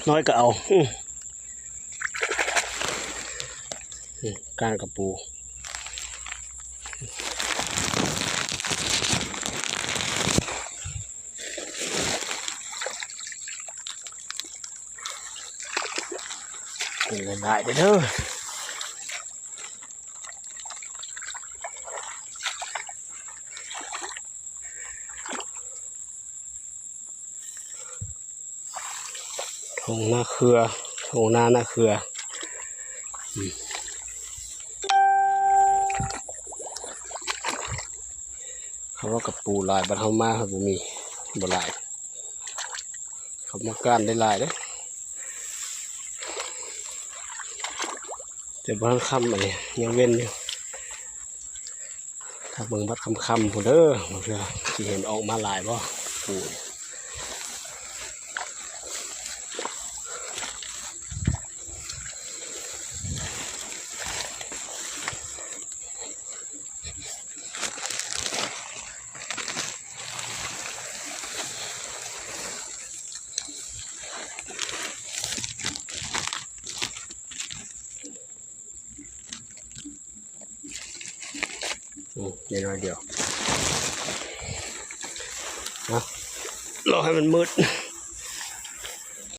ນ້ອຍກໍເອົາ. ອືມ ກ້ານກະປູ ກິນຫຼາຍໆເດີ. ທົ່ງນາເຄືອ ທົ່ງນານາເຄືອ. ອືມ ເຂົາວ່າກະປູຫຼາຍ ບັດເຮົາມາເຮົາບໍ່ມີ ບໍ່ຫຼາຍ. ເຂົາມາກ້ານໄດ້ຫຼາຍເດ້ ແຕ່ບໍ່ທັນຄ່ຳ ອັນນີ້ຍັງເວັນຢູ່. ຖ້າເບິ່ງບັດຄ່ຳໆພຸ້ນເດີ ບາງເທື່ອຊິເຫັນອອກມາຫຼາຍບໍ່ ປູ. ອືມ ໄດ້ໜ້ອຍດຽວ ເນາະ ລໍໃຫ້ມັນມືດ.